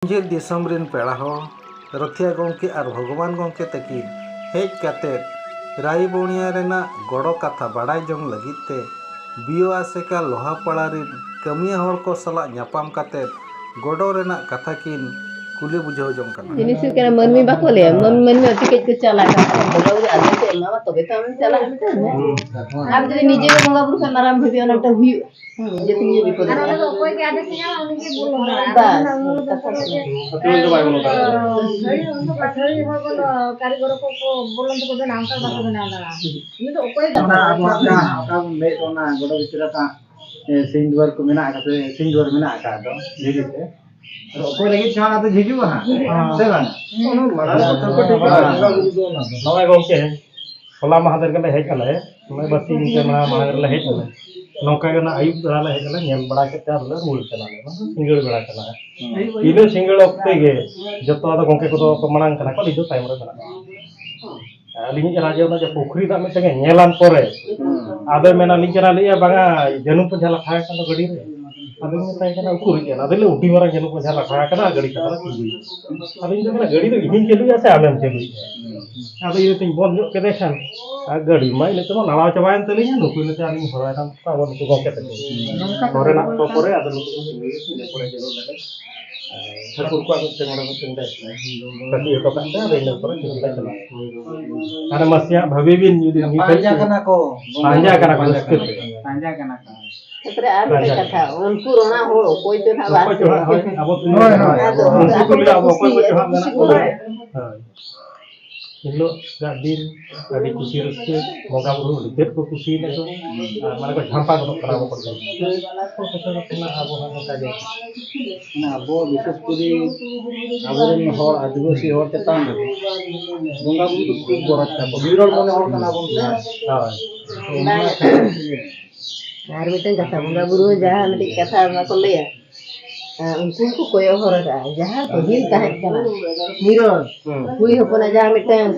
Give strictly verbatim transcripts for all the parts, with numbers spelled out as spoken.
ᱡᱮᱜᱮᱛ ᱫᱤᱥᱚᱢ ᱨᱤᱱ ᱯᱮᱲᱟ ᱦᱚᱲ, ᱨᱚᱛᱷᱤᱭᱟ ᱜᱚᱢᱠᱮ ᱟᱨ ᱵᱷᱚᱜᱚᱵᱟᱱ ᱜᱚᱢᱠᱮ ᱛᱟᱹᱠᱤᱱ ᱦᱮᱡ ᱠᱟᱛᱮᱫ ᱨᱟᱭᱵᱚᱱᱤᱭᱟ ᱨᱮᱱᱟᱜ ᱜᱚᱲᱚ ᱠᱟᱛᱷᱟ ᱵᱟᱰᱟᱭ ᱡᱚᱝ ᱞᱟᱹᱜᱤᱫ ᱛᱮ ᱵᱤᱭᱳ ᱟᱥᱮᱠᱟ ᱞᱳᱦᱟᱯᱟᱲᱟ ᱨᱤᱱ ᱠᱟᱹᱢᱤᱭᱟᱹ ᱦᱚᱲ ᱠᱚ ᱥᱟᱞᱟᱜ ᱧᱟᱯᱟᱢ ᱠᱟᱛᱮᱫ ᱜᱚᱲᱚ ᱨᱮᱱᱟᱜ ᱠᱟᱛᱷᱟ ᱠᱤᱱ ᱠᱩᱞᱤ ᱵᱩᱡᱷᱟᱹᱣ ᱡᱚᱝ ᱠᱟᱱᱟ᱾ ᱡᱤᱱᱤᱥ ᱦᱩᱭᱩᱜ ᱠᱟᱱᱟ, ᱢᱟᱹᱱᱢᱤ ᱵᱟᱠᱚ ᱞᱟᱹᱭᱟ, ᱢᱟᱹᱱ-, ᱢᱟᱹᱱᱢᱤ ᱟᱹᱰᱤ ᱠᱟᱹᱡ ᱠᱚ ᱪᱟᱞᱟᱜ ᱠᱟᱱᱟ᱾ ᱵᱚᱸᱜᱟ ᱵᱩᱨᱩ ᱟᱫᱮᱥ ᱮ ᱮᱢᱟᱢᱟ, ᱛᱚᱵᱮ ᱛᱚ ᱟᱢᱮᱢ ᱪᱟᱞᱟᱜᱼᱟ ᱢᱤᱫᱴᱟᱝ, ᱦᱮᱸ? ᱟᱨ ᱡᱩᱫᱤ ᱱᱤᱡᱮ ᱜᱮ ᱵᱚᱸᱜᱟ ᱵᱩᱨᱩ ᱠᱷᱟᱱ ᱢᱟᱨᱟᱝ ᱵᱷᱟᱹᱵᱤ, ᱚᱱᱟ ᱢᱤᱫᱴᱟᱝ ᱦᱩᱭᱩᱜᱼᱟ᱾ ᱦᱮᱸ, ᱡᱚᱛᱚ ᱱᱤᱡᱮ ᱵᱤᱯᱚᱫ ᱟᱨ ᱚᱸᱰᱮ ᱫᱚ ᱚᱠᱚᱭ ᱜᱮ ᱟᱫᱮᱥ ᱮ ᱧᱟᱢᱟ, ᱩᱱᱤ ᱜᱮ ᱵᱚᱞᱚᱱᱟ᱾ ᱵᱟᱥ, ᱚᱱᱟ ᱢᱩᱞ ᱠᱟᱛᱷᱟ ᱫᱚ᱾ ᱟᱹᱛᱩ ᱨᱮᱱ ᱫᱚ ᱵᱟᱭ ᱵᱚᱞᱚ ᱫᱟᱲᱮᱭᱟᱜᱼᱟ᱾ ᱦᱳᱭ, ᱩᱱᱠᱩ ᱯᱟᱹᱴᱷᱩᱣᱟᱹ ᱦᱚᱲ ᱠᱚᱫᱚ ᱠᱟᱹᱨᱤᱜᱚᱨ ᱠᱚ, ᱠᱚ ᱵᱚᱞᱚᱱ ᱛᱮᱠᱚ ᱵᱮᱱᱟᱣᱟ, ᱚᱱᱠᱟ ᱵᱟᱠᱚ ᱵᱮᱱᱟᱣ ᱫᱟᱲᱮᱭᱟᱜᱼᱟ᱾ ᱩᱱᱤ ᱫᱚ ᱚᱠᱚᱭ ᱜᱮ ᱚᱱᱟ ᱟᱵᱚᱣᱟᱜ ᱡᱟᱦᱟᱸ ᱚᱠᱟ ᱵᱚᱱ ᱞᱟᱹᱭᱮᱫ ᱚᱱᱟ ᱜᱚᱰᱚ ᱵᱷᱤᱛᱨᱤ ᱨᱮ ᱚᱠᱟ, ᱮ, ᱥᱤᱧ ᱫᱩᱣᱟᱹᱨ ᱠᱚ ᱢᱮᱱᱟᱜ ᱟᱠᱟᱫ, ᱥᱤᱧ ᱫᱩᱣᱟᱹᱨ ᱢᱮᱱᱟᱜ ᱟᱠᱟᱫ ᱫᱚ ᱫᱷᱤᱨᱤ ᱛᱮ᱾ ᱟᱫᱚ ᱚᱠᱚᱭ ᱞᱟᱹᱜᱤᱫ ᱪᱚ ᱚᱱᱟ ᱫᱚ ᱦᱤᱡᱩᱜᱼᱟ ᱦᱟᱸᱜ, ᱥᱮ ᱵᱟᱝ? ᱚᱱᱟ ᱢᱟᱲᱟᱝ ᱠᱟᱛᱷᱟ ᱠᱚ ᱴᱷᱤᱠ ᱵᱟᱝ᱾ ᱱᱚᱜᱼᱚᱭ ᱜᱚᱢᱠᱮ, ᱦᱚᱞᱟ ᱢᱟᱦᱫᱮᱨ ᱜᱮᱞᱮ ᱦᱮᱡ ᱟᱞᱮ, ᱢᱟᱱᱮ ᱵᱟᱨᱥᱤᱧ ᱯᱮ ᱢᱟᱦᱟ ᱢᱟᱲᱟᱝ ᱨᱮᱞᱮ ᱦᱮᱡ ᱟᱞᱮ᱾ ᱱᱚᱝᱠᱟ ᱜᱮ ᱚᱱᱟ ᱟᱹᱭᱩᱵ ᱵᱮᱲᱟ ᱞᱮ ᱦᱮᱡ ᱟᱞᱮ, ᱧᱮᱞ ᱵᱟᱲᱟ ᱠᱮᱫ ᱛᱮ ᱟᱫᱚ ᱞᱮ ᱨᱩᱣᱟᱹᱲ ᱪᱟᱞᱟᱜ ᱟᱞᱮ᱾ ᱚᱱᱟ ᱫᱚ ᱥᱤᱸᱜᱟᱹᱲ ᱵᱮᱲᱟ ᱠᱟᱱᱟ᱾ ᱤᱱᱟᱹ ᱥᱤᱸᱜᱟᱹᱲ ᱚᱠᱛᱮ ᱜᱮ ᱡᱚᱛᱚ ᱟᱫᱚ ᱜᱚᱢᱠᱮ ᱠᱚᱫᱚ ᱠᱚ ᱢᱟᱲᱟᱝ ᱠᱟᱱᱟ ᱠᱚ, ᱟᱹᱞᱤᱧ ᱫᱚ ᱛᱟᱭᱚᱢ ᱨᱮ ᱢᱮᱱᱟᱜ ᱞᱤᱧᱟ᱾ ᱟᱹᱞᱤᱧᱤᱡ ᱮᱨᱟ ᱡᱮ ᱚᱱᱟ ᱡᱮ ᱯᱩᱠᱷᱨᱤ ᱫᱟᱜ ᱢᱤᱫᱴᱟᱝ ᱮ ᱧᱮᱞᱟᱱ ᱯᱚᱨᱮ, ᱟᱫᱚᱭ ᱢᱮᱱᱟ, ᱞᱤᱧ ᱠᱟᱱᱟ, ᱞᱟᱹᱭᱟ, "ᱵᱟᱝᱟ, ᱡᱟᱹᱱᱩᱢ ᱯᱟᱸᱡᱷᱟ ᱞᱟᱴᱷᱟ ᱟᱠᱟᱱ ᱫᱚ ᱜᱟᱹᱰᱤ ᱨᱮ᱾" ᱟᱫᱚᱧ ᱢᱮᱛᱟᱭ ᱠᱟᱱᱟ, "ᱩᱠᱩᱨᱤᱡ ᱠᱟᱱᱟ?" ᱟᱫᱚ ᱞᱟᱹᱭᱟ, "ᱟᱹᱰᱤ ᱢᱟᱨᱟᱝ ᱡᱟᱹᱱᱩᱢ ᱯᱟᱸᱡᱷᱟ ᱞᱟᱴᱷᱟ ᱟᱠᱟᱱᱟ, ᱜᱟᱹᱰᱤ ᱠᱟᱴᱟ ᱨᱮ ᱛᱤᱸᱜᱩᱭ ᱠᱟᱱᱟ᱾" ᱟᱫᱚᱧ ᱢᱮᱛᱟᱭ ᱠᱟᱱᱟ, "ᱜᱟᱹᱰᱤ ᱫᱚ ᱤᱧᱤᱧ ᱪᱟᱹᱞᱩᱭᱟ ᱥᱮ ᱟᱢᱮᱢ ᱪᱟᱹᱞᱩᱭᱟ?" ᱟᱫᱚ ᱤᱧ ᱫᱚᱧ ᱵᱚᱱᱫ ᱧᱚᱜ ᱠᱮᱫᱮ ᱠᱷᱟᱱ, ᱟᱨ ᱜᱟᱹᱰᱤ ᱢᱟ ᱤᱱᱟᱹ ᱛᱮᱢᱟ ᱞᱟᱲᱟᱣ ᱪᱟᱵᱟᱭᱮᱱ ᱛᱟᱹᱞᱤᱧᱟ, ᱱᱩᱠᱩ ᱤᱱᱟᱹᱛᱮ ᱟᱹᱞᱤᱧ ᱦᱚᱨᱚᱭᱮᱱᱟ, ᱟᱵᱚ ᱱᱩᱠᱩ ᱜᱚᱢᱠᱮ ᱛᱟᱠᱚ᱾ ᱱᱚᱨᱮᱱᱟᱜ ᱠᱚ ᱯᱚᱨᱮ ᱟᱫᱚ ᱱᱩᱠᱩ ᱫᱚ ᱛᱤᱸᱜᱩᱭᱟ, ᱤᱱᱟᱹ ᱯᱚᱨᱮ ᱡᱟᱹᱨᱩᱲ ᱞᱮᱠᱟ᱾ ᱴᱷᱟᱹᱠᱩᱨ ᱠᱚᱣᱟᱜ ᱢᱤᱫᱴᱮᱱ ᱚᱸᱰᱮ ᱢᱤᱫᱴᱮᱱ ᱵᱮᱥ ᱠᱟᱹᱴᱤᱡ ᱦᱚᱴᱚ ᱠᱟᱜ ᱛᱮ ᱟᱫᱚ ᱤᱱᱟᱹ ᱯᱚᱨᱮ ᱪᱮᱫ ᱞᱮᱠᱟ ᱪᱟᱞᱟᱜᱼᱟ᱾ ᱟᱨ ᱢᱟᱥᱮᱭᱟᱜ ᱵᱷᱟᱹᱵᱤ ᱵᱤᱱ ᱡᱩᱫᱤ ᱢᱤᱫ ᱯᱟᱸᱡᱟ ᱜᱷᱟᱹᱲᱤᱡ ᱠᱟᱱᱟ ᱠᱚ᱾ ᱯᱟᱸᱡᱟ ᱠᱟᱱᱟ ᱠᱚ ᱨᱟᱹᱥᱠᱟᱹ ᱛᱮ᱾ ᱯᱟᱸᱡᱟ ᱠᱟᱱᱟ ᱠᱚ᱾ ᱛᱟᱨᱯᱚᱨᱮ ᱟᱨ ᱢᱤᱫᱴᱮᱱ ᱯᱟᱸᱡᱟ ᱠᱟᱛᱷᱟ, ᱠᱟᱱᱟ᱾ ᱩᱱᱠᱩ ᱨᱚᱲᱟ ᱦᱚᱲ ᱚᱠᱚᱭ ᱪᱚ ᱱᱟᱦᱟᱜ ᱚᱠᱚᱭ ᱪᱚ ᱦᱟᱸᱜ, ᱦᱳᱭ, ᱟᱵᱚ ᱦᱳᱭ, ᱦᱳᱭ᱾ ᱩᱱᱠᱩ ᱠᱚ ᱞᱟᱹᱭᱟ ᱟᱵᱚ ᱚᱠᱚᱭ ᱠᱚ ᱪᱚ ᱦᱟᱸᱜ ᱢᱮᱱᱟᱜ ᱠᱚᱣᱟ᱾ ᱦᱳᱭ᱾ ᱦᱤᱞᱳᱜ ᱨᱮᱭᱟᱜ ᱫᱤᱱ ᱟᱹᱰᱤ ᱠᱩᱥᱤ ᱨᱟᱹᱥᱠᱟᱹ, ᱵᱚᱸᱜᱟ ᱵᱩᱨᱩ ᱟᱹᱰᱤ ᱛᱮᱫ ᱠᱚ ᱠᱩᱥᱤᱭᱮᱱᱟ ᱠᱚ, ᱟᱨ ᱢᱟᱱᱮ ᱠᱚ ᱡᱷᱟᱢᱯᱟ ᱜᱚᱫᱚᱜ ᱠᱟᱱᱟ ᱟᱵᱚ ᱠᱚ᱾ ᱟᱵᱚ ᱦᱚᱸ ᱱᱚᱝᱠᱟ ᱜᱮ᱾ ᱢᱟᱱᱮ ᱟᱵᱚ ᱵᱤᱥᱮᱥ ᱠᱚᱨᱮ ᱟᱵᱚᱨᱮᱱ ᱦᱚᱲ, ᱟᱹᱫᱤᱵᱟᱹᱥᱤ ᱦᱚᱲ ᱪᱮᱛᱟᱱ ᱨᱮ ᱵᱚᱸᱜᱟ ᱵᱩᱨᱩ ᱫᱚ ᱠᱷᱩᱵ ᱜᱚᱨᱚᱡᱽ ᱛᱟᱵᱚ, ᱵᱤᱨᱚᱲ ᱢᱚᱱᱮ ᱦᱚᱲ ᱠᱟᱱᱟ ᱵᱚᱱ ᱥᱮ᱾ ᱦᱳᱭ᱾ ᱚᱱᱟ ᱠᱷᱟᱹᱛᱤᱨ ᱛᱮᱜᱮ᱾ ᱟᱨ ᱢᱤᱫᱴᱮᱱ ᱠᱟᱛᱷᱟ, ᱵᱚᱸᱜᱟ ᱵᱩᱨᱩ ᱡᱟᱦᱟᱸ ᱢᱤᱫᱴᱤᱡ ᱠᱟᱛᱷᱟ ᱵᱟᱠᱚ ᱞᱟᱹᱭᱟ, ᱟᱨ ᱩᱱᱠᱩ ᱦᱚᱸᱠᱚ ᱠᱚᱭᱚᱜ ᱦᱚᱨ ᱟᱠᱟᱫᱼᱟ, ᱡᱟᱦᱟᱸ ᱯᱟᱹᱦᱤᱞ ᱛᱟᱦᱮᱸ ᱠᱟᱱᱟ ᱱᱤᱨᱚᱲ, ᱦᱩᱸ᱾ ᱠᱩᱲᱤ ᱦᱚᱯᱚᱱᱟᱜ ᱡᱟᱦᱟᱸ ᱢᱤᱫᱴᱟᱝ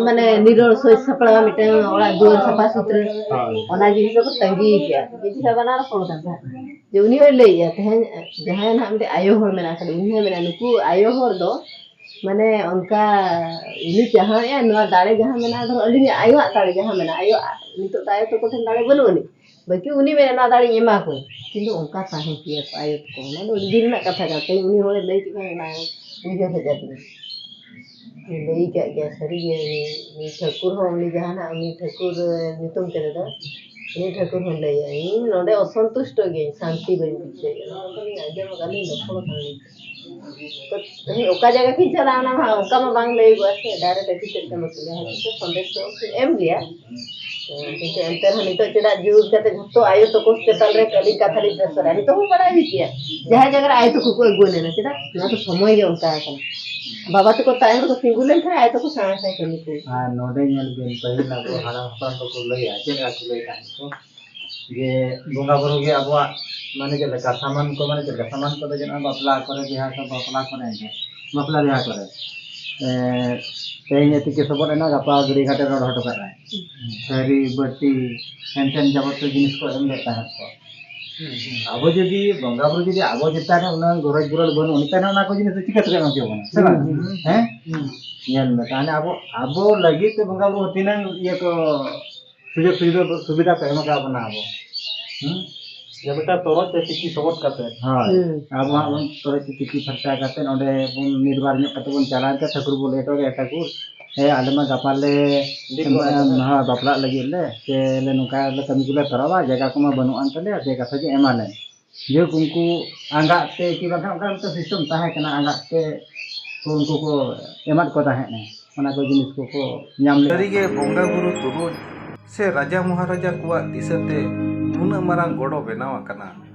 ᱢᱟᱱᱮ ᱱᱤᱨᱚᱲ ᱥᱚᱡᱽ ᱥᱟᱯᱲᱟᱣ, ᱢᱤᱫᱴᱟᱝ ᱚᱲᱟᱜ ᱫᱩᱣᱟᱹᱨ ᱥᱟᱯᱷᱟ ᱥᱩᱛᱨᱟᱹ, ᱦᱳᱭ᱾ ᱚᱱᱟ ᱡᱤᱱᱤᱥ ᱫᱚᱠᱚ ᱛᱟᱺᱜᱤ ᱠᱮᱜᱼᱟ᱾ ᱢᱤᱫ ᱡᱚᱠᱷᱟ ᱵᱟᱱᱟᱨ ᱨᱚᱯᱚᱲ ᱠᱟᱱ ᱛᱟᱦᱮᱸᱫ, ᱡᱮ ᱩᱱᱤ ᱦᱚᱸᱭ ᱞᱟᱹᱭᱮᱜᱼᱟ, ᱛᱮᱦᱮᱧ ᱡᱟᱦᱟᱸᱭ ᱱᱟᱦᱟᱜ ᱢᱤᱫᱴᱮᱱ ᱟᱭᱳ ᱦᱚᱲ ᱢᱮᱱᱟᱜ ᱟᱠᱟᱫᱮ, ᱩᱱᱤ ᱦᱚᱸᱭ ᱢᱮᱱᱟ, ᱱᱩᱠᱩ ᱟᱭᱳ ᱦᱚᱲ ᱫᱚ ᱢᱟᱱᱮ ᱚᱱᱠᱟ ᱩᱱᱤ ᱪᱟᱦᱟᱣᱮᱜᱼᱟ, ᱱᱚᱣᱟ ᱫᱟᱲᱮ ᱡᱟᱦᱟᱸ ᱢᱮᱱᱟᱜᱼᱟ, ᱫᱷᱚᱨᱚ ᱟᱹᱞᱤᱧᱟᱜ ᱟᱭᱳᱣᱟᱜ ᱫᱟᱲᱮ ᱡᱟᱦᱟᱸ ᱢᱮᱱᱟᱜᱼᱟ, ᱟᱭᱳ, ᱱᱤᱛᱚᱜ ᱫᱚ ᱟᱭᱳ ᱛᱟᱠᱚ ᱴᱷᱮᱱ ᱫᱟᱲᱮ ᱵᱟᱹᱱᱩᱜ ᱟᱹᱱᱤᱡ, ᱵᱟᱹᱠᱤ ᱩᱱᱤ ᱢᱮᱱᱟ ᱱᱚᱣᱟ ᱫᱟᱲᱮᱧ ᱮᱢᱟ ᱠᱚᱣᱟ, ᱠᱤᱱᱛᱩ ᱚᱱᱠᱟ ᱛᱟᱦᱮᱸ ᱠᱮᱭᱟ ᱠᱚ ᱟᱭᱳ ᱛᱟᱠᱚ, ᱚᱱᱟ ᱫᱚ ᱟᱹᱰᱤ ᱫᱤᱱ ᱨᱮᱱᱟᱜ ᱠᱟᱛᱷᱟ ᱠᱟᱱ ᱛᱟᱭᱟ᱾ ᱩᱱᱤ ᱦᱚᱲᱮ ᱞᱟᱹᱭ ᱠᱮᱫ ᱠᱷᱟᱱ ᱚᱱᱟ ᱩᱭᱦᱟᱹᱨ ᱦᱮᱡ ᱟᱹᱫᱤᱧᱟ᱾ ᱞᱟᱹᱭ ᱠᱟᱜ ᱜᱮᱭᱟ ᱥᱟᱹᱨᱤ ᱜᱮ, ᱩᱱᱤ, ᱩᱱᱤ ᱴᱷᱟᱹᱠᱩᱨ ᱦᱚᱸ, ᱩᱱᱤ ᱡᱟᱦᱟᱱᱟᱜ ᱩᱱᱤ ᱴᱷᱟᱹᱠᱩᱨ ᱧᱩᱛᱩᱢ ᱠᱟᱛᱮ ᱫᱚ, ᱩᱱᱤ ᱴᱷᱟᱹᱠᱩᱨ ᱦᱚᱸ ᱞᱟᱹᱭᱟ, ᱤᱧ ᱱᱚᱰᱮ ᱚᱥᱚᱱᱛᱩᱥᱴᱚ ᱜᱮᱭᱟᱹᱧ, ᱥᱟᱱᱛᱤ ᱵᱟᱹᱧ ᱵᱩᱡᱷᱟᱹᱣᱮᱫᱼᱟ, ᱱᱚᱣᱟ ᱫᱚᱞᱤᱧ ᱟᱸᱡᱚᱢ ᱟᱠᱟᱫ ᱞᱤᱧ ᱨᱚᱯᱚᱲ ᱟᱠᱟᱱ ᱞᱤᱧ᱾ ᱛᱮᱦᱮᱧ ᱚᱠᱟ ᱡᱟᱭᱜᱟ ᱠᱤᱱ ᱪᱟᱞᱟᱜᱼᱟ, ᱚᱱᱟ ᱢᱟ ᱚᱱᱠᱟ ᱢᱟ ᱵᱟᱝ ᱞᱟᱹᱭᱚᱜᱼᱟ ᱥᱮ, ᱰᱟᱭᱨᱮᱠᱴ ᱟᱹᱠᱤᱱ ᱥᱮᱫ ᱛᱮ ᱵᱟᱠᱚ ᱞᱟᱹᱭᱟ, ᱦᱚᱭᱛᱳ ᱥᱚᱱᱫᱮᱥ ᱫᱚ ᱠᱤᱱ ᱮᱢ ᱜᱮᱭᱟ᱾ ᱠᱤᱱᱛᱩ ᱮᱱᱛᱮ ᱨᱮᱦᱚᱸ ᱱᱤᱛᱚᱜ ᱪᱮᱫᱟᱜ ᱡᱳᱨ ᱠᱟᱛᱮ ᱡᱷᱚᱛᱚ ᱟᱭᱳ ᱛᱟᱠᱚ ᱪᱮᱛᱟᱱ ᱨᱮ ᱟᱹᱞᱤᱧ ᱠᱟᱛᱷᱟ ᱞᱤᱧ ᱯᱨᱮᱥᱟᱨᱟ? ᱱᱤᱛᱚᱜ ᱦᱚᱸ ᱵᱟᱲᱟᱭ ᱦᱩᱭ ᱠᱮᱭᱟ, ᱡᱟᱦᱟᱸ ᱡᱟᱭᱜᱟ ᱨᱮ ᱟᱭᱳ ᱛᱟᱠᱚ ᱠᱚ ᱟᱹᱜᱩ ᱞᱮᱱᱟ, ᱪᱮᱫᱟᱜ? ᱱᱚᱣᱟ ᱫᱚ ᱥᱚᱢᱚᱭ ᱜᱮ ᱚᱱᱠᱟ ᱠᱟᱱᱟ᱾ ᱵᱟᱵᱟ ᱛᱟᱠᱚ ᱛᱟᱭᱚᱢ ᱨᱮᱠᱚ ᱛᱤᱸᱜᱩ ᱞᱮᱱᱠᱷᱟᱱ ᱟᱭᱳ ᱛᱟᱠᱚ ᱥᱮᱬᱟ ᱥᱮᱬᱟ ᱠᱟᱹᱢᱤ ᱠᱚ᱾ ᱟᱨ ᱱᱚᱰᱮ ᱧᱮᱞ ᱵᱤᱱ, ᱯᱟᱹᱦᱤᱞ ᱟᱵᱚ ᱦᱟᱲᱟᱢ ᱦᱟᱯᱲᱟᱢ ᱠᱚᱠᱚ ᱞᱟᱹᱭᱟ, ᱪᱮᱫ ᱞᱮᱠᱟ ᱠᱚ ᱞᱟᱹᱭ ᱛᱟᱦᱮᱸᱫ ᱠᱚ, ᱡᱮ ᱵᱚᱸᱜᱟ ᱵᱩᱨᱩ ᱜᱮ ᱟᱵᱚᱣᱟᱜ, ᱢᱟᱱᱮ ᱪᱮᱫ ᱞᱮᱠᱟ, ᱥᱟᱢᱟᱱ ᱠᱚ, ᱢᱟᱱᱮ ᱪᱮᱫ ᱞᱮᱠᱟ, ᱥᱟᱢᱟᱱ ᱠᱚᱫᱚ ᱡᱮᱱᱚ ᱵᱟᱯᱞᱟ ᱠᱚᱨᱮ, ᱵᱤᱦᱟ ᱠᱚ, ᱵᱟᱯᱞᱟ ᱠᱚᱨᱮ ᱜᱮ, ᱵᱟᱯᱞᱟ ᱵᱤᱦᱟ ᱠᱚᱨᱮ, ᱮ, ᱛᱮᱦᱮᱧ ᱮ ᱛᱤᱠᱤ ᱥᱚᱵᱚᱫ ᱮᱱᱟ, ᱜᱟᱯᱟ ᱜᱟᱹᱰᱤ ᱜᱷᱟᱴᱮ ᱨᱚᱲ ᱦᱚᱴᱚ ᱠᱟᱜᱼᱟᱭ, ᱛᱷᱟᱹᱨᱤ, ᱵᱟᱹᱴᱤ, ᱦᱮᱱᱛᱮᱱ ᱡᱟᱵᱚᱛᱤᱭᱚ ᱡᱤᱱᱤᱥ ᱠᱚ ᱮᱢ ᱞᱮᱫ ᱛᱟᱦᱮᱸᱫ ᱠᱚ᱾ ᱟᱵᱚ ᱡᱩᱫᱤ ᱵᱚᱸᱜᱟ ᱵᱩᱨᱩ ᱡᱩᱫᱤ ᱟᱵᱚ ᱪᱮᱛᱟᱱ ᱨᱮ ᱩᱱᱟᱹᱝ ᱜᱚᱨᱚᱡᱽ ᱜᱩᱨᱟᱹᱡᱽ ᱵᱟᱹᱱᱩᱜ, ᱩᱱᱤ ᱛᱟᱦᱮᱱ ᱚᱱᱟ ᱠᱚ ᱡᱤᱱᱤᱥ ᱫᱚ ᱪᱤᱠᱟᱹ ᱛᱮᱠᱚ ᱮᱢᱟ ᱠᱮᱵᱚᱱᱟ, ᱥᱮ ᱵᱟᱝ? ᱦᱩᱸ, ᱦᱩᱸ᱾ ᱦᱮᱸ? ᱦᱩᱸ᱾ ᱧᱮᱞ ᱢᱮ, ᱛᱟᱦᱞᱮ ᱟᱵᱚ, ᱟᱵᱚ ᱞᱟᱹᱜᱤᱫ ᱛᱮ ᱵᱚᱸᱜᱟ ᱵᱩᱨᱩ ᱛᱤᱱᱟᱹᱝ ᱤᱭᱟᱹ ᱠᱚ, ᱥᱩᱡᱳᱜᱽ ᱥᱩᱵᱤᱫᱷᱟ, ᱥᱩᱵᱤᱫᱷᱟ ᱠᱚ ᱮᱢ ᱟᱠᱟᱫ ᱵᱚᱱᱟ ᱟᱵᱚ᱾ ᱦᱩᱸ? ᱡᱮ ᱢᱤᱫᱴᱟᱝ ᱛᱚᱨᱚᱡ ᱛᱮ ᱛᱤᱠᱤ ᱥᱚᱵᱚᱫ ᱠᱟᱛᱮ᱾ ᱦᱳᱭ᱾ ᱦᱩᱸ᱾ ᱟᱵᱚᱣᱟᱜ ᱵᱚᱱ ᱛᱚᱨᱚᱡ ᱛᱮ ᱛᱤᱠᱤ ᱯᱷᱟᱨᱪᱟ ᱠᱟᱛᱮ ᱚᱸᱰᱮ ᱵᱚᱱ ᱱᱤᱨᱵᱟᱨ ᱧᱚᱜ ᱠᱟᱛᱮ ᱵᱚᱱ ᱪᱟᱞᱟᱣ ᱮᱱᱛᱮ ᱴᱷᱟᱹᱠᱩᱨ ᱵᱚᱱ ᱞᱟᱹᱭ ᱦᱚᱴᱚ ᱠᱮᱫᱟ, "ᱴᱷᱟᱹᱠᱩᱨ, ᱦᱮᱸ, ᱟᱞᱮ ᱢᱟ ᱜᱟᱯᱟ ᱞᱮ, ᱫᱤᱱ ᱜᱚᱱ ᱟᱠᱟᱫᱟ᱾ ᱦᱮᱸ, ᱵᱟᱯᱞᱟᱜ ᱞᱟᱹᱜᱤᱫ ᱞᱮ, ᱥᱮ ᱞᱮ ᱱᱚᱝᱠᱟ ᱞᱮ ᱠᱟᱹᱢᱤ ᱠᱚᱞᱮ ᱛᱚᱨᱟᱣᱟ, ᱡᱟᱭᱜᱟ ᱠᱚᱢᱟ ᱵᱟᱹᱱᱩᱜ ᱟᱱ ᱛᱟᱞᱮᱭᱟ, ᱥᱮ ᱠᱟᱛᱷᱟ ᱡᱮ ᱮᱢᱟᱞᱮ᱾" ᱡᱮᱦᱳᱠ, ᱩᱱᱠᱩ ᱟᱸᱜᱟᱜ ᱛᱮ ᱠᱤ ᱵᱟᱝᱠᱷᱟᱱ ᱚᱱᱠᱟ ᱢᱤᱫᱴᱟᱝ system ᱛᱟᱦᱮᱸ ᱠᱟᱱᱟ, ᱟᱸᱜᱟᱜ ᱛᱮ ᱠᱚ ᱩᱱᱠᱩ ᱠᱚ ᱮᱢᱟᱫ ᱠᱚ ᱛᱟᱦᱮᱸᱫ, ᱚᱱᱟ ᱠᱚ ᱡᱤᱱᱤᱥ ᱠᱚᱠᱚ ᱧᱟᱢ ᱞᱮᱫᱟ᱾ ᱥᱟᱹᱨᱤᱜᱮ ᱵᱚᱸᱜᱟ ᱵᱩᱨᱩ ᱛᱩᱞᱩᱡ ᱥᱮ ᱨᱟᱡᱟ ᱢᱚᱦᱟᱨᱟᱡᱟ ᱠᱚᱣᱟᱜ ᱫᱤᱥᱟᱹᱛᱮ ᱱᱩᱱᱟᱹᱜ ᱢᱟᱨᱟᱝ ᱜᱚᱲᱚ ᱵᱮᱱᱟᱣ ᱟᱠᱟᱱᱟ᱾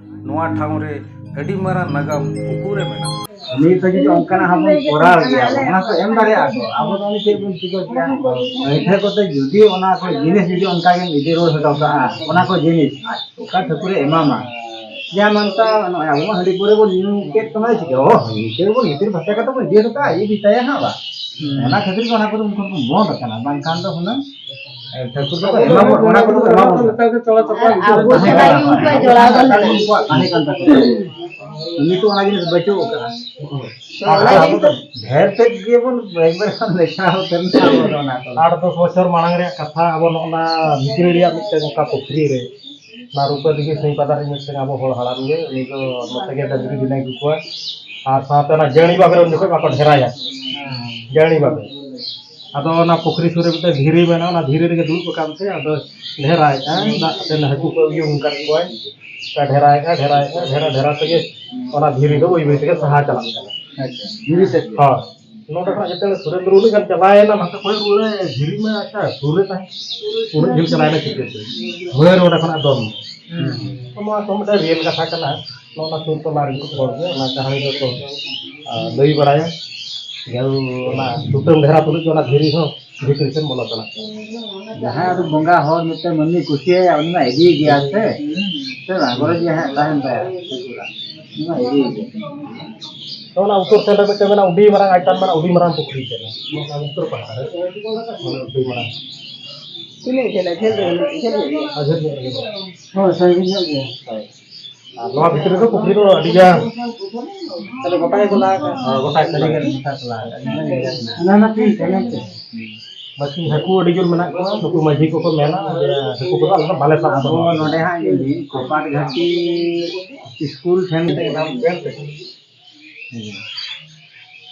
ᱱᱚᱣᱟ ᱴᱷᱟᱶ ᱨᱮ ᱟᱹᱰᱤ ᱢᱟᱨᱟᱝ ᱱᱟᱜᱟᱢ ᱩᱠᱩᱨᱮ ᱢᱮᱱᱟᱜᱼᱟ᱾ ᱱᱤᱛ ᱦᱚᱸ ᱡᱩᱫᱤ ᱚᱱᱠᱟᱱᱟᱜ ᱦᱚᱸ ᱵᱚᱱ ᱠᱚᱨᱟᱣ ᱜᱮᱭᱟ, ᱚᱱᱟ ᱠᱚ ᱮᱢ ᱫᱟᱲᱮᱭᱟᱜᱼᱟ ᱠᱚ᱾ ᱟᱵᱚ ᱫᱚ ᱩᱱᱤ ᱪᱮᱫ ᱵᱚᱱ ᱪᱤᱠᱟᱹ ᱠᱮᱭᱟ? ᱟᱹᱭᱴᱷᱟᱹ ᱠᱚᱛᱮ ᱡᱩᱫᱤ ᱚᱱᱟ ᱠᱚ ᱡᱤᱱᱤᱥ ᱡᱩᱫᱤ ᱚᱱᱠᱟ ᱜᱮᱢ ᱤᱫᱤ ᱨᱩᱣᱟᱹᱲ ᱦᱚᱴᱚ ᱠᱟᱜᱼᱟ, ᱚᱱᱟ ᱠᱚ ᱡᱤᱱᱤᱥ ᱚᱠᱟ ᱴᱷᱟᱹᱠᱩᱨᱮ ᱮᱢᱟᱢᱟ? ᱡᱟᱦᱟᱸ ᱢᱟᱱᱛᱟ ᱱᱚᱜᱼᱚᱭ ᱟᱵᱚ ᱢᱟ ᱦᱟᱺᱰᱤ ᱯᱟᱹᱣᱨᱟᱹ ᱵᱚᱱ ᱧᱩ ᱠᱮᱫ ᱠᱟᱱᱟ, ᱪᱤᱠᱟᱹ ᱚ ᱦᱟᱺᱰᱤ ᱯᱟᱹᱣᱨᱟᱹ ᱵᱚᱱ ᱜᱤᱛᱤᱞ ᱵᱷᱟᱥᱟ ᱠᱟᱛᱮ ᱵᱚᱱ ᱤᱫᱤ ᱦᱚᱴᱚ ᱠᱟᱜᱼᱟ, ᱤᱫᱤ ᱛᱟᱭᱟ ᱦᱟᱸᱜ ᱵᱟ᱾ ᱦᱩᱸ᱾ ᱚᱱᱟ ᱠᱷᱟᱹᱛᱤᱨ ᱜᱮ ᱚᱱᱟ ᱠᱚᱫᱚ ᱩᱱᱠᱩ ᱠᱚ ᱵᱚᱱᱫ ᱟᱠᱟᱱᱟ, ᱵᱟᱝᱠᱷᱟᱱ ᱫᱚ ᱦᱩᱱᱟᱹᱝ ᱮ, ᱴᱷᱟᱹᱠᱩᱨ ᱫᱚᱠᱚ ᱮᱢᱟ ᱵᱚᱱ, ᱚᱱᱟ ᱠᱚᱫᱚ ᱮᱢᱟ ᱵᱚᱱ᱾ ᱱᱮᱛᱟᱨ ᱫᱚ ᱪᱚᱲᱟ ᱪᱟᱯᱲᱟ ᱟᱨ ᱟᱵᱚ ᱛᱟᱦᱮᱸ ᱥᱮᱫᱟᱭ ᱠᱟᱱᱟ, ᱜᱮ ᱩᱱᱠᱩᱣᱟᱜ ᱡᱚᱲᱟᱣ ᱠᱟᱱ ᱛᱟᱦᱮᱸ ᱛᱟᱦᱮᱸ ᱠᱟᱱᱟ᱾ ᱠᱟᱱᱟ᱾ ᱩᱱᱠᱩᱣᱟᱜ ᱛᱟᱦᱮᱸ ᱠᱟᱱ ᱛᱟᱠᱚᱣᱟ᱾ ᱱᱤᱛᱚᱜ ᱚᱱᱟ ᱡᱤᱱᱤᱥ ᱵᱟᱹᱪᱩᱜ ᱟᱠᱟᱫᱼᱟ᱾ ᱟᱨ ᱚᱱᱟ ᱟᱵᱚ ᱫᱚ ᱜᱮᱛᱚ ᱰᱷᱮᱨ ᱛᱮᱫ ᱜᱮᱵᱚᱱ ᱮᱠᱵᱟᱨ ᱵᱚᱱ ᱞᱮᱠᱷᱟ ᱩᱛᱟᱹᱨ ᱮᱱᱟ ᱟᱵᱚ ᱫᱚ ᱚᱱᱟ ᱠᱚᱫᱚ᱾ ᱟᱴ ᱫᱚᱥ ᱵᱚᱪᱷᱚᱨ ᱢᱟᱲᱟᱝ ᱨᱮᱭᱟᱜ ᱠᱟᱛᱷᱟ, ᱟᱵᱚ ᱱᱚᱜᱼᱚ ᱱᱟ ᱵᱷᱤᱛᱨᱤ ᱨᱮᱭᱟᱜ ᱢᱤᱫᱴᱮᱱ ᱚᱱᱠᱟ ᱯᱩᱠᱷᱨᱤ ᱨᱮ ᱚᱱᱟ ᱨᱩᱯᱟᱹ ᱫᱤᱜᱷᱤ ᱥᱟᱹᱭ ᱯᱟᱫᱟ ᱨᱮ ᱢᱤᱫᱴᱮᱱ ᱟᱵᱚ ᱦᱚᱲ ᱦᱟᱲᱟᱢ ᱜᱮ, ᱩᱱᱤ ᱫᱚ ᱱᱚᱛᱮ ᱜᱮ ᱰᱟᱹᱝᱨᱤ ᱵᱮᱱᱟᱣ ᱟᱹᱜᱩ ᱠᱚᱣᱟ᱾ ᱟᱨ ᱥᱟᱶᱛᱮ ᱚᱱᱟ ᱡᱟᱹᱲᱤ ᱵᱟᱵᱮᱨ ᱩᱱ ᱡᱚᱠᱷᱚᱱ ᱵᱟᱠᱚ ᱰᱷᱮᱨᱟᱭᱟ, ᱡᱟᱹᱲᱤ ᱵᱟᱵᱮᱨ᱾ ᱟᱫᱚ ᱚᱱᱟ ᱯᱩᱠᱷᱨᱤ ᱥᱩᱨ ᱨᱮ ᱢᱤᱫᱴᱮᱱ ᱫᱷᱤᱨᱤ ᱢᱮᱱᱟᱜᱼᱟ, ᱚᱱᱟ ᱫᱷᱤᱨᱤ ᱨᱮᱜᱮ ᱫᱩᱲᱩᱵ ᱟᱠᱟᱱ ᱛᱮ ᱟᱫᱚ ᱰᱷᱮᱨᱟᱭᱮᱫᱼᱟ, ᱫᱟᱜ ᱛᱮ ᱦᱟᱹᱠᱩ ᱠᱚ ᱩᱭᱩᱝ ᱟᱠᱟᱫ ᱠᱚᱣᱟᱭ᱾ ᱚᱱᱠᱟ ᱰᱷᱮᱨᱟᱭᱮᱫᱼᱟ, ᱰᱷᱮᱨᱟᱭᱮᱫᱼᱟ, ᱰᱷᱮᱨᱟ ᱰᱷᱮᱨᱟ ᱛᱮᱜᱮ ᱚᱱᱟ ᱫᱷᱤᱨᱤ ᱫᱚ ᱵᱟᱹᱭ ᱵᱟᱹᱭ ᱛᱮᱜᱮ ᱥᱟᱦᱟ ᱪᱟᱞᱟᱜ ᱠᱟᱱᱟ᱾ ᱟᱪᱪᱷᱟ, ᱫᱷᱤᱨᱤ ᱛᱮᱫ ᱜᱮ? ᱦᱳᱭ᱾ ᱱᱚᱰᱮ ᱠᱷᱚᱱᱟᱜ ᱡᱮᱛᱮ ᱥᱩᱨᱮᱱᱫᱨᱚ ᱩᱱᱟᱹᱜ ᱜᱟᱱ ᱪᱟᱞᱟᱣᱮᱱᱟ, ᱱᱟᱛᱮ ᱠᱚᱭᱚᱜ ᱨᱩᱣᱟᱹᱲ ᱫᱷᱤᱨᱤ ᱢᱟ ᱟᱪᱪᱷᱟ ᱥᱩᱨ ᱨᱮ ᱛᱟᱦᱮᱸ, ᱩᱱᱟᱹᱜ ᱡᱷᱟᱹᱞ ᱪᱟᱞᱟᱣᱮᱱᱟ ᱪᱤᱠᱟᱹᱛᱮ? ᱦᱳᱭ, ᱱᱚᱰᱮ ᱠᱷᱚᱱᱟᱜ ᱫᱚᱱ᱾ ᱦᱩᱸ᱾ ᱱᱚᱣᱟ ᱠᱚ ᱢᱤᱫᱴᱮᱱ ᱨᱤᱭᱮᱞ ᱠᱟᱛᱷᱟ ᱠᱟᱱᱟ᱾ ᱱᱚᱣᱟ ᱥᱩᱨ ᱴᱚᱞᱟ ᱨᱮᱱ ᱠᱚ ᱦᱚᱲ ᱜᱮ ᱚᱱᱟ ᱠᱟᱹᱦᱱᱤ ᱫᱚᱠᱚ, ᱟ, ᱞᱟᱹᱭ ᱵᱟᱲᱟᱭᱟ᱾ ᱡᱟᱹᱨᱩᱲ ᱚᱱᱟ ᱥᱩᱛᱟᱹᱢ ᱫᱷᱟᱨᱟ ᱛᱩᱞᱩᱡ ᱜᱮ ᱚᱱᱟ ᱫᱷᱤᱨᱤ ᱦᱚᱸ ᱵᱷᱤᱛᱨᱤ ᱥᱮᱱ ᱵᱚᱞᱚ ᱪᱟᱞᱟᱜ ᱠᱟᱱᱟ᱾ ᱡᱟᱦᱟᱸᱭ ᱟᱫᱚ ᱵᱚᱸᱜᱟ ᱦᱚᱲ ᱢᱤᱫᱴᱮᱱ ᱢᱟᱹᱱᱢᱤ ᱠᱩᱥᱤᱭᱟᱭᱟ, ᱩᱱᱤ ᱢᱟ ᱤᱫᱤᱭ ᱜᱮᱭᱟ ᱥᱮ᱾ ᱥᱮ ᱵᱟᱝ? ᱜᱚᱨᱚᱡᱽ ᱜᱮ ᱦᱟᱸᱜ ᱛᱟᱦᱮᱱ ᱛᱟᱭᱟ᱾ ᱩᱱᱤ ᱢᱟ ᱤᱫᱤᱭ ᱜᱮᱭᱟ᱾ ᱛᱚ, ᱚᱱᱟ ᱩᱛᱛᱚᱨ ᱥᱮᱱ ᱨᱮ ᱢᱤᱫᱴᱮᱱ ᱢᱮᱱᱟᱜᱼᱟ, ᱟᱹᱰᱤ ᱢᱟᱨᱟᱝ ᱟᱭᱴᱟᱱ ᱢᱮᱱᱟᱜᱼᱟ, ᱟᱹᱰᱤ ᱢᱟᱨᱟᱝ ᱯᱩᱠᱷᱨᱤ ᱠᱟᱱᱟ᱾ ᱱᱚᱣᱟ ᱩᱛᱛᱚᱨ ᱯᱟᱦᱴᱟ ᱨᱮ, ᱢᱟᱱᱮ ᱟᱹᱰᱤ ᱢᱟᱨᱟᱝ᱾ ᱛᱤᱱᱟᱹᱜ ᱡᱷᱟᱹᱞᱟ? ᱡᱷᱟᱹᱞ ᱫᱚ ᱵᱟᱹᱱᱩᱜᱼᱟ, ᱡᱷᱟᱹᱞ ᱧᱚᱜ ᱜᱮᱭᱟ᱾ ᱟᱨ ᱡᱷᱟᱹᱞ ᱧᱚᱜ ᱨᱮᱜᱮ ᱢᱮᱱᱟᱜᱼᱟ᱾ ᱦᱳᱭ, ᱥᱟᱺᱜᱤᱧ ᱧᱚᱜ ᱜᱮᱭᱟ᱾ ᱦᱳᱭ᱾ ᱟᱨ ᱱᱚᱣᱟ ᱵᱷᱤᱛᱨᱤ ᱨᱮᱫᱚ ᱯᱩᱠᱷᱨᱤ ᱫᱚ ᱟᱹᱰᱤ ᱜᱟᱱ᱾ ᱛᱟᱦᱞᱮ ᱜᱚᱴᱟ ᱜᱮᱠᱚ ᱞᱟ ᱟᱠᱟᱫᱼᱟ᱾ ᱦᱳᱭ, ᱜᱚᱴᱟ ᱜᱮᱠᱚ ᱞᱟ ᱟᱹᱰᱤ ᱜᱟᱱ ᱟᱠᱟᱫᱼᱟ᱾ ᱜᱚᱴᱟ ᱠᱚ ᱞᱟ ᱟᱠᱟᱫᱼᱟ᱾ ᱚᱱᱟ ᱢᱟ ᱴᱷᱤᱠ ᱜᱮᱭᱟ, ᱢᱮᱱᱛᱮ᱾ ᱵᱟᱹᱠᱤ ᱦᱟᱹᱠᱩ ᱟᱹᱰᱤ ᱡᱳᱨ ᱢᱮᱱᱟᱜ ᱠᱚᱣᱟ, ᱱᱩᱠᱩ ᱢᱟᱹᱡᱷᱤ ᱠᱚᱠᱚ ᱢᱮᱱᱟ ᱡᱮ ᱦᱟᱹᱠᱩ ᱠᱚᱫᱚ ᱟᱞᱮ ᱫᱚ ᱵᱟᱞᱮ ᱥᱟᱵ ᱟᱵᱚ ᱠᱚᱣᱟ᱾ ᱱᱚᱰᱮ ᱦᱟᱸᱜ ᱧᱮᱞ ᱵᱤᱱ, ᱠᱚᱯᱟᱴ ᱜᱷᱟᱴᱤ ᱥᱠᱩᱞ ᱴᱷᱮᱱ ᱛᱮ ᱮᱠᱫᱚᱢ ᱵᱮᱞ ᱛᱮ᱾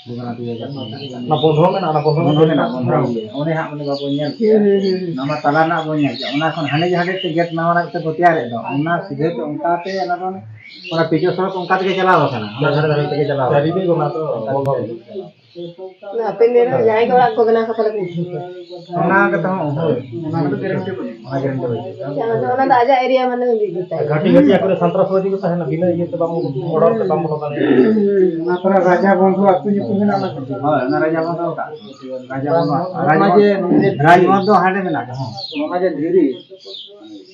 ᱚᱱᱟ ᱵᱚᱱᱫᱷᱚ ᱢᱮᱱᱟᱜᱼᱟ, ᱚᱱᱟ ᱵᱚᱱᱫᱷᱚ ᱵᱚᱱᱫᱷᱚ ᱢᱮᱱᱟᱜᱼᱟ, ᱵᱚᱱᱫᱷᱚ ᱜᱮ᱾ ᱚᱸᱰᱮ ᱦᱟᱸᱜ ᱚᱸᱰᱮ ᱵᱟᱵᱚᱱ ᱧᱮᱞ ᱠᱮᱜᱼᱟ᱾ ᱦᱩᱸ, ᱦᱩᱸ, ᱦᱩᱸ, ᱦᱩᱸ᱾ ᱱᱚᱣᱟ ᱢᱟ ᱛᱟᱞᱟ ᱨᱮᱱᱟᱜ ᱵᱚᱱ ᱧᱮᱞ ᱠᱮᱜᱼᱟ᱾ ᱚᱱᱟ ᱠᱷᱚᱱ ᱦᱟᱸᱰᱮ ᱡᱟᱦᱟᱸ ᱴᱷᱮᱡ ᱛᱮ ᱜᱮᱴ ᱱᱟᱣᱟ ᱱᱟᱜ ᱛᱮ ᱠᱚ ᱛᱮᱭᱟᱨᱮᱫ ᱫᱚ, ᱚᱱᱟ ᱥᱤᱫᱷᱟᱹ ᱛᱮ ᱚᱱᱠᱟ ᱛᱮ ᱚᱱᱟ ᱫᱚ, ᱚᱱᱟ ᱯᱤᱪ ᱥᱚᱲᱚᱠ ᱚᱱᱠᱟ ᱛᱮᱜᱮ ᱪᱟᱞᱟᱣ ᱟᱠᱟᱱᱟ᱾ ᱚᱱᱟ ᱫᱷᱟᱨᱮ ᱫᱷᱟᱨᱮ ᱛᱮᱜᱮ ᱪᱟᱞᱟᱣ ᱟᱠᱟᱱᱟ᱾ ᱪᱟᱹᱨᱤᱫᱤᱠ ᱚᱱᱟ ᱫᱚ ᱵᱚᱱᱫᱷᱚ ᱜᱮ᱾ ᱦᱟᱯᱮᱱ ᱫᱤᱱ ᱨᱮ ᱡᱟᱦᱟᱸᱭ ᱜᱮ ᱚᱲᱟᱜ ᱠᱚ ᱵᱮᱱᱟᱣ ᱠᱷᱟᱱ ᱛᱟᱦᱞᱮ ᱠᱚ ᱩᱴᱷᱟᱹᱣᱟ᱾ ᱚᱱᱟ ᱠᱟᱛᱷᱟ ᱦᱚᱸ, ᱦᱳᱭ᱾ ᱚᱱᱟ ᱫᱚ ᱜᱮᱨᱮᱱᱴᱤ ᱵᱟᱹᱱᱩᱜᱼᱟ᱾ ᱚᱱᱟ ᱜᱮᱨᱮᱱᱴᱤ ᱵᱟᱹᱱᱩᱜᱼᱟ᱾ ᱟᱪᱪᱷᱟ, ᱚᱱᱟ ᱫᱚ, ᱚᱱᱟ ᱫᱚ ᱟᱡᱟᱜ ᱮᱨᱤᱭᱟ ᱢᱟᱱᱮ ᱩᱱᱤ ᱤᱫᱤ ᱛᱟᱭ᱾ ᱜᱷᱟᱹᱴᱤ ᱜᱷᱟᱹᱴᱤ ᱟᱠᱚ ᱨᱮ ᱥᱟᱱᱛᱨᱟᱥᱵᱟᱫᱤ ᱠᱚ ᱛᱟᱦᱮᱱᱟ, ᱵᱤᱱᱟᱹ ᱤᱭᱟᱹ ᱛᱮ ᱵᱟᱢ, ᱚᱰᱟᱨ ᱛᱮ ᱵᱟᱢ ᱵᱚᱞᱚ ᱫᱟᱲᱮᱭᱟᱜᱼᱟ᱾ ᱦᱩᱸ, ᱚᱱᱟ ᱠᱚᱨᱮ ᱨᱟᱡᱟ ᱵᱚᱝᱥᱚ ᱟᱹᱛᱩ ᱧᱩᱛᱩᱢ ᱢᱮᱱᱟᱜᱼᱟ ᱚᱱᱟ ᱠᱚᱨᱮ᱾ ᱦᱳᱭ, ᱚᱱᱟ ᱨᱟᱡᱟ ᱵᱚᱝᱥᱚ ᱚᱲᱟᱜ᱾ ᱨᱟᱡᱟ ᱵᱚᱝᱥᱚ, ᱚᱱᱟ ᱨᱟᱡᱽ-, ᱡᱮ ᱨᱟᱡᱽᱢᱚᱦᱚᱞ ᱫᱚ ᱦᱟᱸᱰᱮ ᱢᱮᱱᱟᱜᱼᱟ᱾ ᱦᱚᱸ᱾ ᱚᱱᱟ ᱡᱮ ᱫᱷᱤᱨᱤ,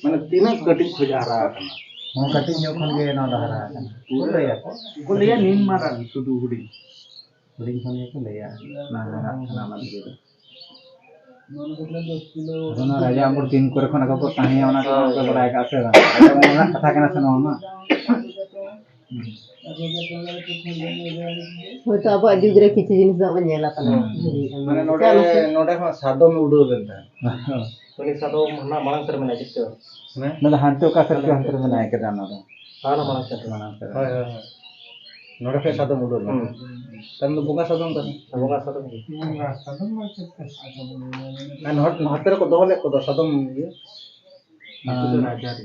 ᱢᱟᱱᱮ ᱛᱤᱱᱟᱹᱜ ᱠᱟᱹᱴᱤᱡ ᱠᱷᱚᱡ ᱦᱟᱨᱟ ᱟᱠᱟᱱᱟ᱾ ᱦᱚᱸ, ᱠᱟᱹᱴᱤᱡ ᱧᱚᱜ ᱠᱷᱚᱱ ᱜᱮ ᱱᱚᱣᱟ ᱫᱚ ᱦᱟᱨᱟ ᱟᱠᱟᱱᱟ᱾ ᱠᱚ ᱞᱟᱹᱭᱟ ᱠᱚ᱾ ᱠᱚ ᱞᱟᱹᱭᱟ ᱱᱤᱱ ᱢᱟᱨᱟᱝ ᱥᱩᱫᱷᱩ ᱦᱩᱰᱤᱧ᱾ ᱦᱩᱰᱤᱧ ᱠᱷᱚᱱ ᱜᱮᱠᱚ ᱞᱟᱹᱭᱟ, ᱚᱱᱟ ᱦᱟᱨᱟᱜ ᱠᱟᱱᱟ ᱚᱱᱟ ᱫᱤᱭᱮ ᱫᱚ᱾ ᱟᱫᱚ ᱚᱱᱟ ᱨᱟᱡᱟ ᱟᱢᱚᱞ ᱛᱤᱱ ᱠᱚᱨᱮ ᱠᱷᱚᱱ ᱟᱠᱚ ᱠᱚ ᱛᱟᱦᱮᱸᱭᱟ, ᱚᱱᱟ ᱠᱚ ᱵᱟᱯᱮ ᱵᱟᱲᱟᱭ ᱟᱠᱟᱫᱼᱟ ᱥᱮ ᱵᱟᱝ? ᱟᱫᱚ ᱚᱱᱟ ᱨᱮᱱᱟᱜ ᱠᱟᱛᱷᱟ ᱠᱟᱱᱟ ᱥᱮ ᱱᱚᱣᱟ ᱢᱟ᱾ ᱦᱳᱭᱛᱳ ᱟᱵᱚᱣᱟᱜ ᱡᱩᱜᱽ ᱨᱮ ᱠᱤᱪᱷᱩ ᱡᱤᱱᱤᱥ ᱫᱚ ᱵᱚᱱ ᱧᱮᱞ ᱟᱠᱟᱱᱟ᱾ ᱦᱩᱸ᱾ ᱢᱟᱱᱮ ᱱᱚᱰᱮ, ᱱᱚᱰᱮ ᱦᱚᱸ ᱥᱟᱫᱚᱢ ᱩᱰᱟᱹᱣ ᱞᱮᱱ ᱛᱟᱦᱮᱸᱫ᱾ ᱩᱱᱤ ᱥᱟᱫᱚᱢ ᱦᱟᱱᱟ ᱢᱟᱲᱟᱝ ᱥᱮᱫ ᱨᱮ ᱢᱮᱱᱟᱭᱟ, ᱪᱮᱫ ᱪᱚ? ᱦᱮᱸ? ᱚᱱᱟ ᱫᱚ ᱦᱟᱱᱛᱮ ᱚᱠᱟ ᱥᱮᱫ ᱪᱚ ᱦᱟᱱᱛᱮ ᱨᱮ ᱢᱮᱱᱟᱭ ᱠᱟᱫᱟ ᱚᱱᱟ ᱫᱚ᱾ ᱦᱟᱱᱟ ᱢᱟᱲᱟᱝ ᱥᱮᱫ ᱨᱮ᱾ ᱢᱟᱲᱟᱝ ᱥᱮᱫ ᱨᱮ᱾ ᱦᱳᱭ, ᱦᱳᱭ, ᱦᱳᱭ᱾ ᱱᱚᱰᱮ ᱠᱷᱚᱡ ᱥᱟᱫᱚᱢ ᱩᱰᱟᱹᱣ ᱞᱮᱱᱟ᱾ ᱦᱩᱸ᱾ ᱛᱟᱦᱞᱮ ᱫᱚ ᱵᱚᱸᱜᱟ ᱥᱟᱫᱚᱢ ᱠᱟᱱᱟ᱾ ᱵᱚᱸᱜᱟ ᱥᱟᱫᱚᱢ ᱜᱮ᱾ ᱵᱚᱸᱜᱟ ᱥᱟᱫᱚᱢ ᱢᱟ ᱪᱮᱫ ᱞᱮᱠᱟ ᱥᱟᱫᱚᱢ? ᱟᱨ ᱱᱚᱰᱮ, ᱱᱚᱛᱮ ᱨᱮᱠᱚ ᱫᱚᱦᱚ ᱞᱮᱫ ᱠᱚᱫᱚ ᱥᱟᱫᱚᱢ ᱤᱭᱟᱹ᱾ ᱟᱨ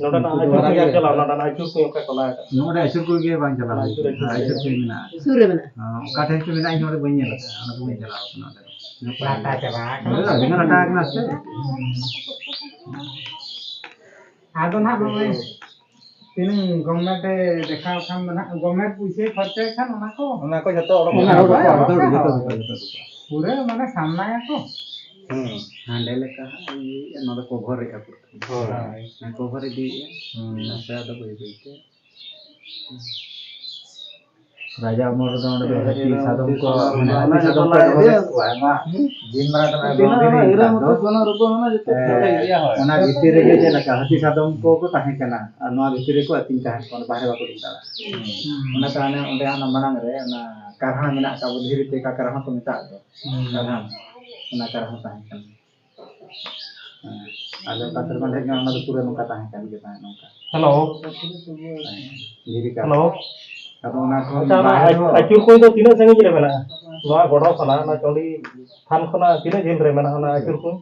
ᱱᱚᱰᱮᱱᱟᱜ ᱩᱱᱠᱩ ᱫᱚ ᱟᱹᱪᱩᱨ ᱨᱟᱡᱟ ᱠᱚ ᱨᱮᱱ᱾ ᱪᱟᱞᱟᱣ, ᱱᱚᱰᱮᱱᱟᱜ ᱟᱹᱪᱩᱨ ᱠᱚ ᱚᱠᱟ ᱠᱚ ᱞᱟᱜᱟᱣ ᱠᱟᱜ? ᱱᱚᱰᱮ ᱟᱹᱪᱩᱨ ᱠᱚᱜᱮ ᱵᱟᱝ ᱪᱟᱞᱟᱣ ᱟᱹᱪᱩᱨ, ᱦᱩᱭᱩᱜ ᱠᱟᱱᱟ᱾ ᱟᱹᱪᱩᱨ ᱟᱹᱪᱩᱨ ᱠᱚ᱾ ᱠᱚ ᱢᱮᱱᱟᱜᱼᱟ᱾ ᱥᱩᱨ ᱨᱮ ᱢᱮᱱᱟᱜᱼᱟ᱾ ᱦᱚᱸ, ᱚᱠᱟ ᱴᱷᱮᱱ ᱪᱚ ᱢᱮᱱᱟᱜᱼᱟ, ᱤᱧ ᱚᱸᱰᱮ ᱵᱟᱹᱧ ᱧᱮᱞ ᱟᱠᱟᱫᱼᱟ, ᱚᱸᱰᱮ ᱫᱚ ᱵᱟᱹᱧ ᱪᱟᱞᱟᱣ ᱟᱠᱟᱱᱟ ᱚᱸᱰᱮ ᱫᱚ᱾ ᱞᱟᱴᱟ ᱪᱟᱵᱟ ᱟᱠᱟᱱᱟ᱾ ᱚᱸᱰᱮ ᱫᱚ ᱟᱹᱰᱤ ᱜᱟᱱ ᱞᱟᱴᱟ ᱟᱠᱟᱱᱟ ᱥᱮ᱾ ᱟᱫᱚ ᱱᱟᱦᱟᱜ ᱱᱚᱜᱼᱚᱭ ᱛᱤᱱᱟᱹᱝ ᱜᱚᱵᱷᱢᱮᱱᱴ ᱮ ᱫᱮᱠᱷᱟᱣ ᱠᱷᱟᱱ ᱫᱚ ᱱᱟᱦᱟᱜ, ᱜᱚᱵᱷᱢᱮᱱᱴ ᱯᱩᱭᱥᱟᱹᱭ ᱠᱷᱚᱨᱪᱟᱭ ᱠᱷᱟᱱ ᱚᱱᱟ ᱠᱚ ᱚᱱᱟ ᱠᱚ ᱡᱷᱚᱛᱚ ᱚᱰᱚᱠ ᱚᱱᱟ ᱠᱟᱜᱼᱟ᱾ ᱚᱰᱚᱠ ᱠᱟᱜᱼᱟ, ᱡᱷᱚᱛᱚ, ᱡᱷᱚᱛᱚ, ᱡᱷᱚᱛᱚ, ᱡᱷᱚᱛᱚ᱾ ᱯᱩᱨᱟᱹ ᱢᱟᱱᱮ ᱥᱟᱢᱱᱟᱭᱟᱠᱚ᱾ ᱦᱩᱸ᱾ ᱦᱟᱸᱰᱮ ᱞᱮᱠᱟ ᱦᱟᱸᱜ ᱤᱭᱟᱹᱭᱮᱫᱼᱟ, ᱱᱚᱣᱟ ᱫᱚ ᱠᱚᱵᱷᱚᱨᱮᱫᱼᱟ ᱯᱩᱨᱟᱹ᱾ ᱦᱳᱭ᱾ ᱦᱮᱸ, ᱠᱚᱵᱷᱚᱨ ᱤᱫᱤᱭᱮᱫᱼᱟ᱾ ᱦᱩᱸ᱾ ᱱᱟᱥᱮ ᱟᱫᱚ ᱵᱟᱹᱭ ᱵᱟᱹᱭ ᱛᱮ᱾ ᱨᱟᱡᱟ ᱩᱢᱮᱨ ᱨᱮᱫᱚ ᱚᱸᱰᱮ ᱫᱚ ᱦᱟᱹᱛᱤ ᱥᱟᱫᱚᱢ ᱠᱚ, ᱢᱟᱱᱮ ᱦᱟᱹᱛᱤ ᱥᱟᱫᱚᱢ ᱠᱚ ᱫᱚᱦᱚ ᱞᱮᱫ ᱠᱚᱣᱟ, ᱟᱭᱢᱟ ᱡᱤᱞ ᱢᱟᱨᱟ ᱠᱟᱱᱟ, ᱛᱤᱱᱟᱹᱜ ᱵᱟᱝ ᱚᱱᱟ ᱦᱩᱭ ᱤᱨᱟᱹ ᱠᱟᱱ ᱫᱚ᱾ ᱢᱩᱴᱷᱟᱹᱱ ᱥᱚᱱᱟ ᱨᱩᱯᱟᱹ ᱚᱱᱟ ᱡᱚᱛᱚ ᱦᱮᱸ, ᱯᱷᱮᱰ ᱜᱮᱭᱟ, ᱦᱳᱭ᱾ ᱚᱱᱟ ᱵᱷᱤᱛᱤᱨ ᱨᱮᱜᱮ ᱪᱮᱫ ᱞᱮᱠᱟ ᱦᱟᱹᱛᱤ ᱥᱟᱫᱚᱢ ᱠᱚ ᱠᱚ ᱛᱟᱦᱮᱸ ᱠᱟᱱᱟ, ᱟᱨ ᱱᱚᱣᱟ ᱵᱷᱤᱛᱤᱨ ᱨᱮᱠᱚ ᱟᱹᱛᱤᱧ ᱛᱟᱦᱮᱸ ᱠᱚᱜᱼᱟ, ᱵᱟᱦᱨᱮ ᱵᱟᱠᱚ ᱩᱰᱩᱠ ᱫᱟᱲᱮᱭᱟᱜᱼᱟ᱾ ᱦᱩᱸ᱾ ᱚᱱᱟᱛᱮ ᱦᱟᱱᱮ ᱚᱸᱰᱮ ᱦᱟᱱᱟ ᱢᱟᱲᱟᱝ ᱨᱮ ᱚᱱᱟ ᱠᱟᱨᱦᱟ ᱢᱮᱱᱟᱜ ᱟᱠᱟᱫ, ᱫᱷᱤᱨᱤ ᱛᱮ ᱚᱠᱟ ᱠᱟᱨᱦᱟ ᱠᱚ ᱢᱮᱛᱟᱜ ᱫᱚ, ᱦᱩᱸ᱾ ᱠᱟᱨᱦᱟ, ᱚᱱᱟ ᱠᱟᱨᱦᱟ ᱛᱟᱦᱮᱸ ᱠᱟᱱᱟ᱾ ᱦᱮᱸ᱾ ᱟᱞᱮ ᱚᱠᱟ ᱥᱮᱨᱢᱟ ᱞᱮ ᱦᱮᱡ ᱞᱮᱱᱟ, ᱚᱱᱟ ᱫᱚ ᱯᱩᱨᱟᱹ ᱱᱚᱝᱠᱟ ᱛᱟᱦᱮᱸ ᱠᱟᱱ ᱜᱮ ᱛᱟᱦᱮᱸᱫ, ᱱᱚᱝᱠᱟ᱾ ᱦᱮᱞᱳ᱾ ᱦᱮᱸ᱾ ᱫᱷᱤᱨᱤ ᱠᱟᱱ᱾ ᱦᱮᱞᱳ᱾ ᱟᱫᱚ ᱚᱱᱟ ᱠᱷᱚᱱ ᱟᱪᱪᱷᱟ, ᱚᱱᱟ ᱵᱟᱦᱨᱮ ᱟᱪ-, ᱦᱚᱸ ᱟᱹᱪᱩᱨ ᱠᱩᱸᱭ ᱫᱚ ᱛᱤᱱᱟᱹᱜ ᱥᱟᱺᱜᱤᱧ ᱨᱮ ᱢᱮᱱᱟᱜᱼᱟ? ᱱᱚᱣᱟ ᱜᱚᱰᱚ ᱠᱷᱚᱱᱟᱜ, ᱚᱱᱟ ᱪᱚᱱᱰᱤ ᱛᱷᱟᱱ ᱠᱷᱚᱱᱟᱜ ᱛᱤᱱᱟᱹᱜ ᱡᱷᱟᱹᱞ ᱨᱮ ᱢᱮᱱᱟᱜᱼᱟ ᱚᱱᱟ ᱟᱹᱪᱩᱨ ᱠᱩᱸᱭ?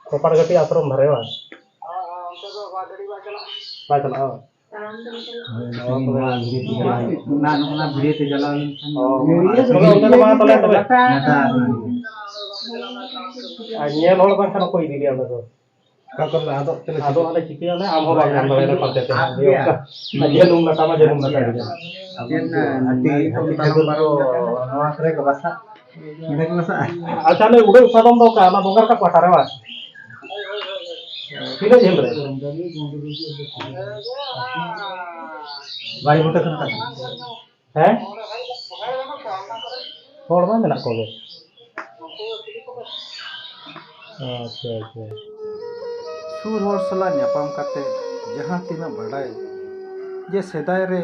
ᱠᱚᱯᱟᱲ ᱜᱷᱟᱴᱤ ᱟᱥᱨᱚᱢ ᱫᱷᱟᱨᱮ ᱵᱟᱝ? ᱵᱟᱭ ᱪᱟᱞᱟᱜᱼᱟ ᱵᱟᱝ? ᱦᱳᱭ, ᱥᱟᱺᱜᱤᱧ ᱱᱚᱣᱟ ᱵᱷᱤᱲ ᱛᱮ ᱪᱟᱞᱟᱣ ᱦᱩᱭᱩᱜ ᱠᱟᱱᱟ᱾ ᱚᱱᱟ, ᱚᱱᱟ ᱵᱷᱤᱲ ᱛᱮ ᱪᱟᱞᱟᱣ ᱞᱮᱱᱠᱷᱟᱱ ᱚ, ᱛᱚᱵᱮ ᱚᱱᱛᱮ ᱫᱚ ᱵᱟᱝ ᱛᱟᱞᱮ ᱛᱚᱵᱮ? ᱱᱮᱛᱟᱨ ᱟᱨ ᱧᱮᱞ ᱦᱚᱲ ᱵᱟᱝᱠᱷᱟᱱ ᱚᱠᱚᱭ ᱤᱫᱤ ᱞᱮᱭᱟ ᱚᱸᱰᱮ ᱫᱚ? ᱚᱠᱟ ᱠᱚᱨᱮ ᱟᱫᱚᱜ ᱛᱮᱞᱮ ᱟᱫᱚ ᱚᱸᱰᱮ ᱪᱤᱠᱟᱹᱭᱟᱞᱮ? ᱟᱢ ᱦᱚᱸ ᱵᱟᱢ ᱧᱟᱢ ᱫᱟᱲᱮᱭᱟᱜᱼᱟ ᱯᱟᱱᱛᱮ ᱛᱮ᱾ ᱟᱫ ᱜᱮᱭᱟ᱾ ᱡᱟᱹᱱᱩᱢ ᱞᱟᱴᱟ ᱢᱟ ᱡᱟᱹᱱᱩᱢ ᱞᱟᱴᱟ ᱜᱮᱭᱟ᱾ ᱪᱮᱫ ᱦᱟᱹᱛᱤ ᱠᱚ ᱛᱟᱭᱚᱢ ᱯᱟᱨᱚᱢ ᱠᱟᱛᱮ ᱱᱚᱣᱟ ᱠᱚᱨᱮ ᱠᱚ ᱵᱟᱥᱟᱜ, ᱱᱚᱰᱮ ᱠᱚ ᱵᱟᱥᱟᱜᱼᱟ᱾ ᱟᱪᱪᱷᱟ, ᱚᱱᱮ ᱩᱰᱟᱹᱜ ᱥᱟᱫᱚᱢ ᱫᱚ ᱚᱠᱟ? ᱚᱱᱟ ᱵᱚᱸᱜᱟ ᱨᱟᱠᱟᱵ ᱯᱟᱦᱴᱟ ᱨᱮ ᱵᱟᱝ? ᱛᱤᱱᱟᱹᱜ ᱡᱷᱟᱹᱞ ᱨᱮ? ᱵᱟᱲᱮ ᱵᱩᱴᱟᱹ ᱠᱷᱚᱱ ᱚᱠᱟ ᱥᱮᱫ? ᱦᱮᱸ? ᱦᱚᱲ ᱢᱟ ᱢᱮᱱᱟᱜ ᱠᱚᱜᱮ᱾ ᱟᱪᱪᱷᱟ, ᱟᱪᱪᱷᱟ᱾ ᱥᱩᱨ ᱦᱚᱲ ᱥᱟᱞᱟᱜ ᱧᱟᱯᱟᱢ ᱠᱟᱛᱮ ᱡᱟᱦᱟᱸ ᱛᱤᱱᱟᱹᱜ ᱵᱟᱰᱟᱭ ᱡᱮ ᱥᱮᱫᱟᱭ ᱨᱮ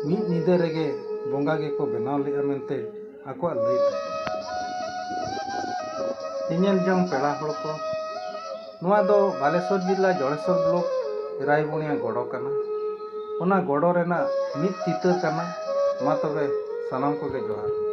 ᱢᱤᱫ ᱧᱤᱫᱟᱹ ᱨᱮᱜᱮ ᱵᱚᱸᱜᱟ ᱜᱮᱠᱚ ᱵᱮᱱᱟᱣ ᱞᱮᱫᱼᱟ ᱢᱮᱱᱛᱮ ᱟᱠᱚᱣᱟᱜ ᱞᱟᱹᱭ ᱛᱟᱦᱮᱸ᱾ ᱧᱮᱧᱮᱞ ᱡᱚᱝ ᱯᱮᱲᱟ ᱦᱚᱲ ᱠᱚ, ᱱᱚᱣᱟ ᱫᱚ ᱵᱟᱞᱮᱥᱚᱨ ᱡᱤᱞᱟ ᱡᱚᱲᱮᱥᱚᱨ ᱵᱞᱚᱠ ᱨᱟᱭᱵᱩᱱᱤᱭᱟ ᱜᱚᱲᱚ ᱠᱟᱱᱟ᱾ ᱚᱱᱟ ᱜᱚᱲᱚ ᱨᱮᱱᱟᱜ ᱢᱤᱫ ᱪᱤᱛᱟᱹᱨ ᱠᱟᱱᱟ᱾ ᱢᱟ ᱛᱚᱵᱮ ᱥᱟᱱᱟᱢ ᱠᱚᱜᱮ ᱡᱚᱦᱟᱨ᱾